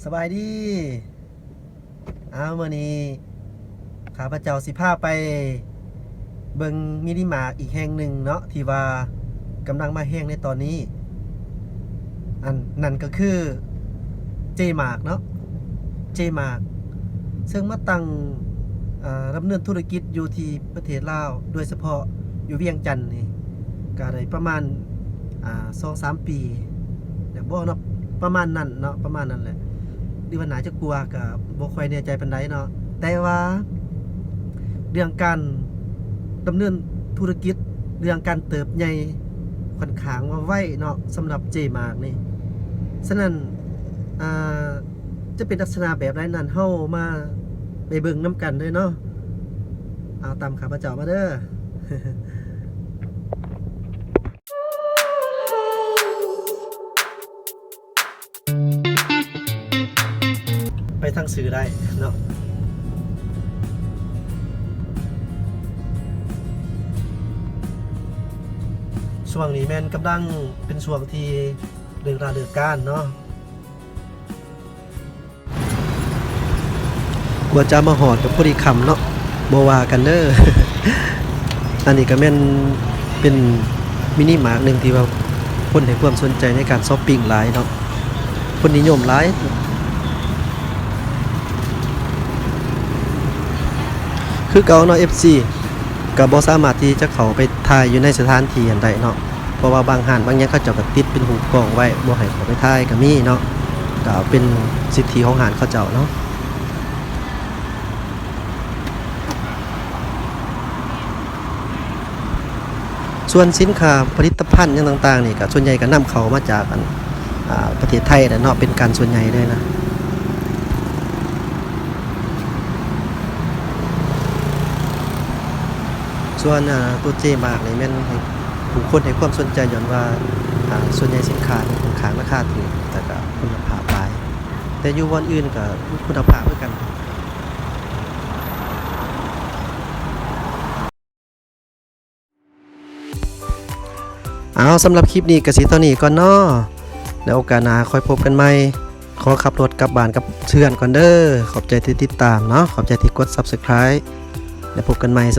ສະບາຍດີ. ອ້າວ ມື້ນີ້ຂ້າພະເຈົ້າຊິພາໄປເບິ່ງມິນິມາດອີກແຫ່ງໜຶ່ງເນາະ ທີ່ວ່າກຳລັງມາແຮງໃນຕອນນີ້ ອັນ ນັ້ນກໍຄືເຈມາດເນາະ ເຈມາດ ເຊິ່ງມາຕັ້ງ ເອີ ດຳເນີນທຸລະກິດຢູ່ທີ່ປະເທດລາວ ໂດຍສະເພາະຢູ່ວຽງຈັນນີ້ ກໍໄດ້ປະມານ ອ່າ ສອງສາມປີແລ້ວບໍ່ເນາະ ປະມານນັ້ນເນາະ ປະມານນັ້ນແຫຼະ ຫຼືວ່າໜ້າຈະກວ່າ ກໍບໍ່ຄ່ອຍແນ່ໃຈປານໃດເນາະ ແຕ່ວ່າເລື່ອງການດຳເນີນທຸລະກິດ ເລື່ອງການເຕີບໃຫຍ່ຂ້ອນຂ້າງວ່າໄວເນາະ ສຳລັບເຈມາດນີ້ ສະນັ້ນ ອ່າ ຈະເປັນລັກສະນະແບບໃດນັ້ນ ເຮົາມາໄປເບິ່ງນຳກັນເດີເນາະ ເອົາ ຕາມຂ້າພະເຈົ້າມາເດີ. ໄປທາງຊື່ໄດ້ເນາະ ຊ່ວງນີ້ແມ່ນກຳລັງເປັນຊ່ວງທີ່ເລີກລາເລີກການເນາະ. ກວ່າຈະມາຮອດກໍພໍດີຄ່ຳເນາະ ບໍ່ວ່າກັນເດີ. ອັນນີ້ກໍແມ່ນເປັນມິນິມາດໜຶ່ງທີ່ວ່າຄົນໃຫ້ຄວາມສົນໃຈໃນການຊັອບປິງຫຼາຍເນາະ ຄົນນິຍົມຫຼາຍ ຄືເກົ່າເນາະ ເອັຟຊີ ກໍບໍ່ສາມາດທີ່ຈະເຂົ້າໄປຖ່າຍຢູ່ໃນສະຖານທີ່ຫັ້ນໄດ້ເນາະ ເພາະວ່າບາງຮ້ານບາງຫຍັງເຂົາເຈົ້າກໍຕິດເປັນຮູບກ້ອງໄວ້ ບໍ່ໃຫ້ເຂົ້າໄປຖ່າຍກໍມີເນາະ ກໍເປັນສິດທິຂອງຮ້ານເຂົາເຈົ້າເນາະ. ສ່ວນສິນຄ້າຜະລິດຕະພັນຫຍັງຕ່າງໆນີ້ ກໍສ່ວນໃຫຍ່ກໍນຳເຂົ້າມາຈາກ ອັນ ອ່າ ປະເທດໄທແຫຼະເນາະ ເປັນການສ່ວນໃຫຍ່ເລີຍນະ. ສ່ວນ ອ່າ ຕົວເຈມາດນີ້ແມ່ນໃຫ້ຜູ້ຄົນໃຫ້ຄວາມສົນໃຈ ຍ້ອນວ່າ ອ່າ ສ່ວນໃຫຍ່ສິນຄ້ານີ້ຂ້ອນຂ້າງລາຄາຖືກ ແລ້ວກໍຄຸນນະພາບຫຼາຍ ແຕ່ຢູ່ບ່ອນອື່ນກໍມີຄຸນນະພາບຄືກັນ. ເອົາ ສຳລັບຄລິບນີ້ກໍຊິເທົ່ານີ້ກ່ອນເນາະ ແລ້ວໂອກາດໜ້າຄ່ອຍພົບກັນໃໝ່. ຂໍຂັບລົດກັບບ້ານກັບເຮືອນກ່ອນເດີ. ຂອບໃຈທີ່ຕິດຕາມເນາະ ຂອບໃຈທີ່ກົດ Subscribe ແລ້ວພົບກັນໃໝ່.